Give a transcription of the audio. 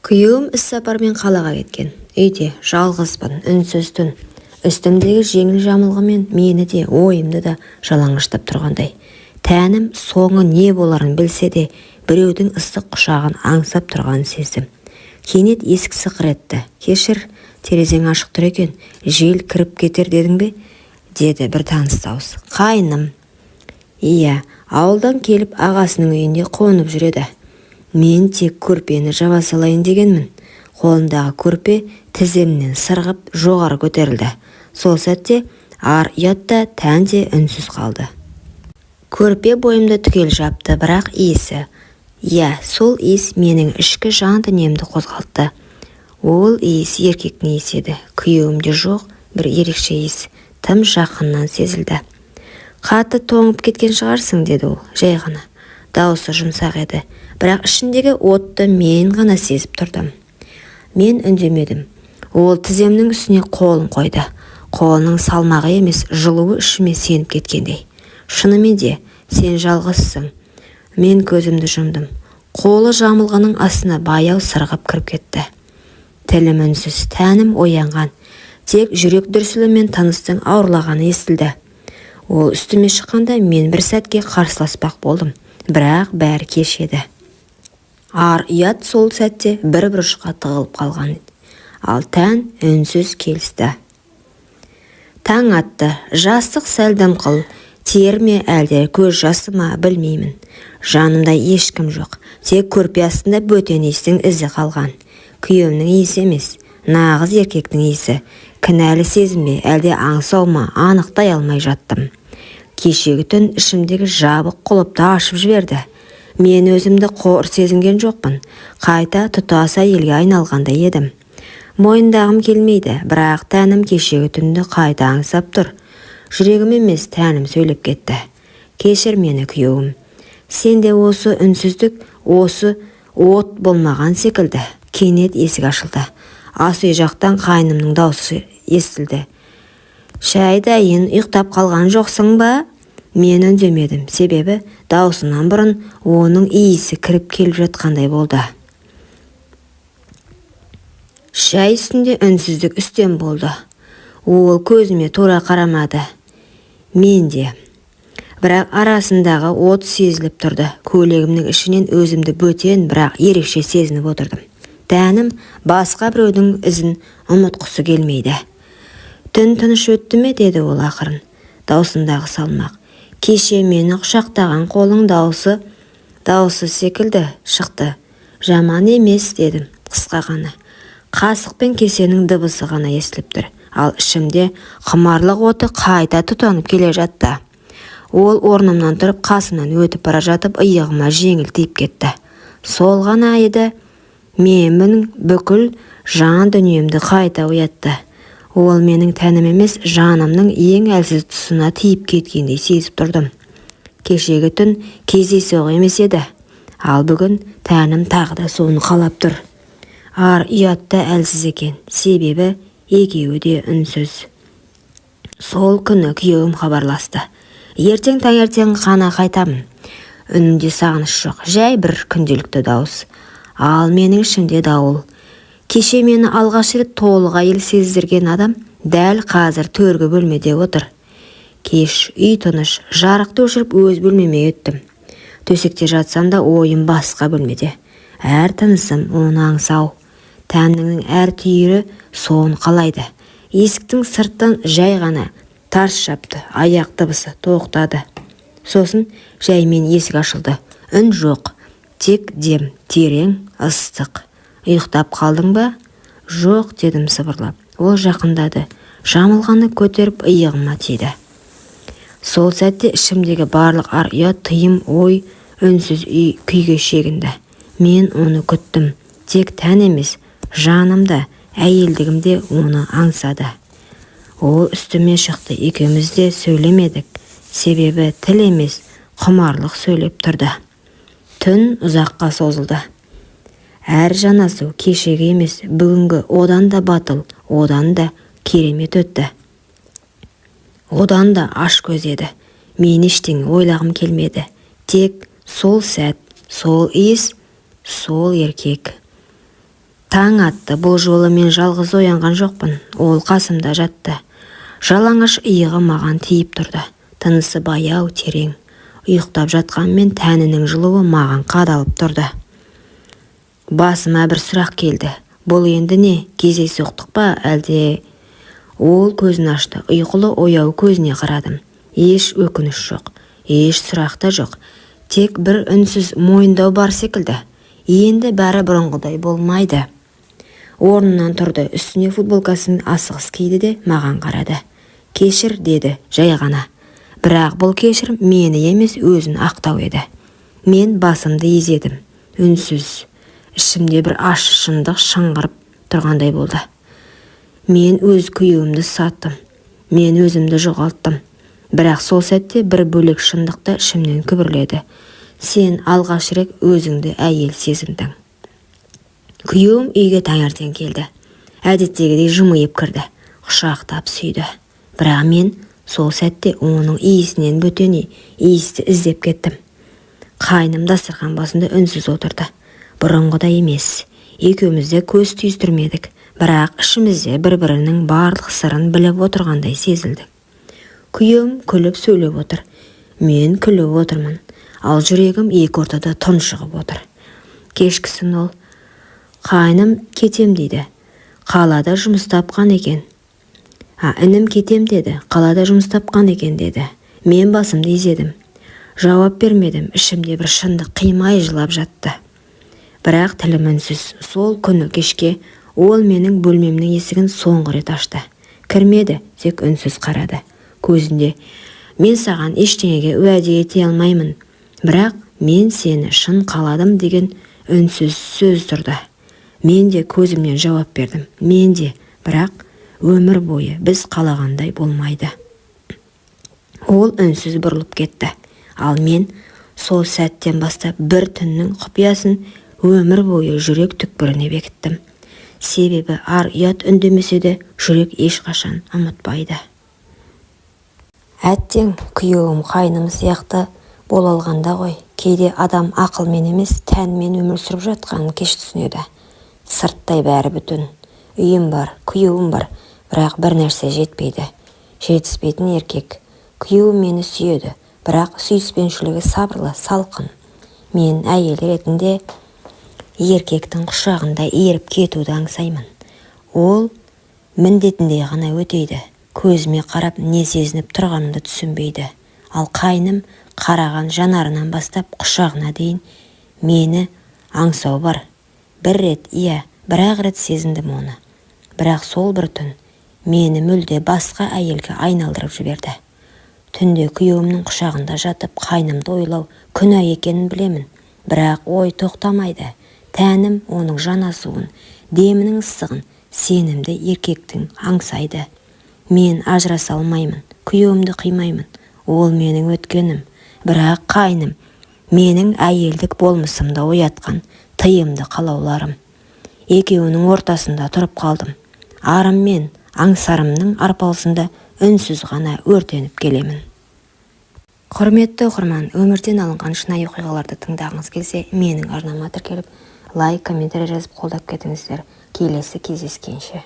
Күйеуім іссапармен қалаға кеткен. Үйде жалғызбын, үнсіз түн. Үстімдегі жеңіл жамылғымен мені де, ойымды да жалаңаштап тұрғандай. Тәнім соңы не боларын білсе де, біреудің ыстық құшағын аңсап тұрғанын сездім. Кенет есік сықыр етті. «Кешір, терезең ашық тұр екен, жел кіріп кетер дедің бе?» – деді бір таныс дауыс. Қайным. Иә, ауылдан келіп, ағасының үйінде қонып жүреді. Мен тек көрпені жаба салайын дегенмін. Қолымдағы көрпе тіземнен сырғып жоғары көтерілді. Сол сәтте ар ұят та, тән де үнсіз қалды. Көрпе бойымды түгел жапты, бірақ иісі, иә, сол иіс менің ішкі жан дүниемді қозғалтты. Ол иіс еркектің иісі еді. Күйеуімде жоқ бір ерекше иіс тым жақыннан сезілді. «Қатты тоңып кеткен шығарсың», – деді ол жай ғана. Даусы жұмсақ еді, бірақ ішіндегі отты мен ғана сезіп тұрдым. Мен үндемедім. Ол тіземнің үстіне қолын қойды. Қолының салмағы емес, жылуы ішіме сеніп кеткендей. «Шынымен де сен жалғызсың». Мен көзімді жұмдым. Қолы жамылғының астына баяу сырғып кіріп кетті. Тілім үнсіз, тәнім оянған. Тек жүрек дүрсілі мен тыныстың ауырлағаны естілді. Ол үстіме шыққанда, мен бір сәтке қарсыласпақ болдым, бірақ бәрі кеш еді. Ар ұят сол сәтте бір бұрышқа тығылып қалған, ал тән үнсіз келісті. Таң атты. Жастық сәл дымқыл. Тер ме, әлде көз жасы ма, білмеймін. Жанымда ешкім жоқ. Тек көрпе астында бөтен иістің ізі қалған. Күйеуімнің иісі емес, нағыз еркектің иісі. Кінәлі сезім бе, әлде аңсау ма, анықтай алмай жаттым. Кешегі түн ішімдегі жабық құлыпты ашып жіберді. Мен өзімді қор сезінген жоқпын, қайта тұтас әйелге айналғандай едім. Мойындағым келмейді, бірақ тәнім кешегі түнді қайта аңсап тұр. Жүрегім емес, тәнім сөйлеп кетті: «Кешір мені, күйеуім». Сенде осы үнсіздік, осы от болмаған секілді. Кенет есік ашылды. Ас үй жақтан қайнымның даусы естілді: «Шай дайын, ұйықтап қалған жоқсың ба?» Мен үндемедім, себебі даусынан бұрын оның иісі кіріп келіп жатқандай болды. Шай үстінде үнсіздік үстем болды. Ол көзіме тура қарамады, мен де. Бірақ арасындағы от сезіліп тұрды. Көйлегімнің ішінен өзімді бөтен, бірақ ерекше сезініп отырдым. Тәнім басқа біреудің ізін ұмытқысы келмейді. «Түн тыныш өтті ме?» – деді ол ақырын. Даусындағы салмақ кеше мені құшақтаған қолың дауысы секілді шықты. «Жаман емес», – дедім қысқа ғана. Қасық пен кесенің дыбысы ғана естіліп тұр, ал ішімде құмарлық оты қайта тұтанып келе жатты. Ол орнымнан тұрып, қасымнан өтіп бара жатып, иығыма жеңіл тиіп кетті. Сол ғана еді, менің бүкіл жан дүниемді қайта оятты. Ол менің тәнім емес, жанымның ең әлсіз тұсына тиіп кеткендей сезіп тұрдым. Кешегі түн кездейсоқ емес еді, ал бүгін тәнім тағы да соны қалап тұр. Ар ұят та әлсіз екен, себебі екеуі де үнсіз. Сол күні күйеуім хабарласты: «Ертең таңертең ғана қайтамын». Үнінде сағыныш жоқ, жай бір күнделікті дауыс. Ал менің ішімде дауыл. Кеше мені алғаш рет толық әйел сездірген адам дәл қазір төргі бөлмеде отыр. Кеш, үй тыныш. Жарықты өшіріп, өз бөлмеме өттім. Төсекте жатсам да, ойым басқа бөлмеде. Әр тынысым оны аңсау. Тәнімнің әр түйірі соны қалайды. Есіктің сырттан жай ғана тарс жапты. Аяқ дыбысы тоқтады. Сосын жаймен есік ашылды. Үн жоқ, тек дем, терең, ыстық. «Ұйықтап қалдың ба?» «Жоқ», – дедім сыбырлап. Ол жақындады, жамылғаны көтеріп, иығыма тиді. Сол сәтте ішімдегі барлық ар ұят, тыйым, ой үнсіз үй күйге шегінді. Мен оны күттім. Тек тән емес, жаным да, әйелдігім де оны аңсады. Ол үстіме шықты. Екеуміз де сөйлемедік, себебі тіл емес, құмарлық сөйлеп тұрды. Түн ұзаққа созылды. Әр жанасу кешегі емес, бүгінгі одан да батыл, одан да керемет өтті, одан да аш көз еді. Мен ештеңе ойлағым келмеді. Тек сол сәт, сол иіс, сол еркек. Таң атты. Бұл жолы мен жалғыз оянған жоқпын. Ол қасымда жатты. Жалаңаш иығы маған тиіп тұрды. Тынысы баяу, терең. Ұйықтап жатқанмен тәнінің жылуы маған қадалып тұрды. Басыма бір сұрақ келді. Бұл енді не, кездейсоқтық па, әлде? Ол көзін ашты. Ұйқылы ояу көзіне қарадым. Еш өкініш жоқ, еш сұрақ та жоқ. Тек бір үнсіз мойындау бар секілді. Енді бәрі бұрынғыдай болмайды. Орнынан тұрды, үстіне футболкасын асығыс киді де маған қарады. Кешір, деді жай ғана. Бірақ бұл кешірім мені емес, өзін ақтау еді. Мен басымды изедім. Үнсіз. Ішімде бір ащы шындық шыңғырып тұрғандай болды. Мен өз күйеуімді саттым. Мен өзімді жоғалттым. Бірақ сол сәтте бір бөлек шындық та ішімнен күбірледі. Сен алғаш рет өзіңді әйел сезіндің. Күйеуім үйге таңертең келді. Әдеттегідей жымиып кірді. Құшақтап сүйді. Бірақ мен сол сәтте оның иісінен бөтен иісті іздеп кеттім. Қайным дастархан басында үнсіз отырды. Бұрынғыдай емес. Екеуміз де көз түйістірмедік. Бірақ ішімізде бір-бірінің барлық сырын біліп отырғандай сезілді. Күйеуім күліп сөйлеп отыр. Мен күліп отырмын. Ал жүрегім екі ортада тұншығып отыр. Кешкісін ол қайным кетем дейді. Қалада жұмыс тапқан екен. Інім кетем деді. Қалада жұмыс тапқан екен деді. Мен басымды изедім. Жауап бермедім. Ішімде бір шындық қимай жылап жатты. Бірақ тілім үнсіз. Сол күні кешке ол менің бөлмемнің есігін соңғы рет ашты. Кірмеді, тек үнсіз қарады. Көзінде мен саған ештеңеге уәде ете алмаймын, бірақ мен сені шын қаладым деген үнсіз сөз тұрды. Мен де көзімнен жауап бердім. Мен де, бірақ өмір бойы біз қалағандай болмайды. Ол үнсіз бұрылып кетті. Ал мен сол сәттен бастап бір түннің құпиясын өмір бойы жүрек түкпіріне бекіттім. Себебі ар ұят үндемесе де жүрек ешқашан ұмытпайды. Әттең, күйеуім қайным сияқты бола алғанда ғой. Кейде адам ақылмен емес, тәнмен өмір сүріп жатқанын кеш түсінеді. Сырттай бәрі бүтін. Үйім бар, күйеуім бар, бірақ бір нәрсе жетпейді. Жетіспейтін еркек. Күйеуім мені сүйеді, бірақ сүйіспеншілігі сабырлы, салқын. Мен әйел ретінде еркектің құшағында еріп кетуді аңсаймын. Ол міндетіндей ғана өтейді. Көзіме қарап не сезініп тұрғанымды түсінбейді. Ал қайным қараған жанарынан бастап құшағына дейін мені аңсау бар. Бір рет, иә, бір-ақ рет сезіндім оны. Бірақ сол бір түн мені мүлде басқа әйелге айналдырып жіберді. Түнде күйеуімнің құшағында жатып қайнымды ойлау күнә екенін білемін. Бірақ ой тоқтамайды. Тәнім оның жанасуын, демінің ыстығын сенімді еркектің аңсайды. Мен ажыраса алмаймын, күйеуімді қимаймын. Ол менің өткенім. Бірақ қайным менің әйелдік болмысымды оятқан тыйымды қалауларым. Екеуінің ортасында тұрып қалдым. Арым мен аңсарымның арпалысында үнсіз ғана өртеніп келемін. Құрметті оқырман, өмірден алынған шынайы оқиғаларды тыңдағыңыз келсе, менің арнама тіркеліп, лайк, комментарий жазып қолдап кетіңіздер. Келесі кездескенше.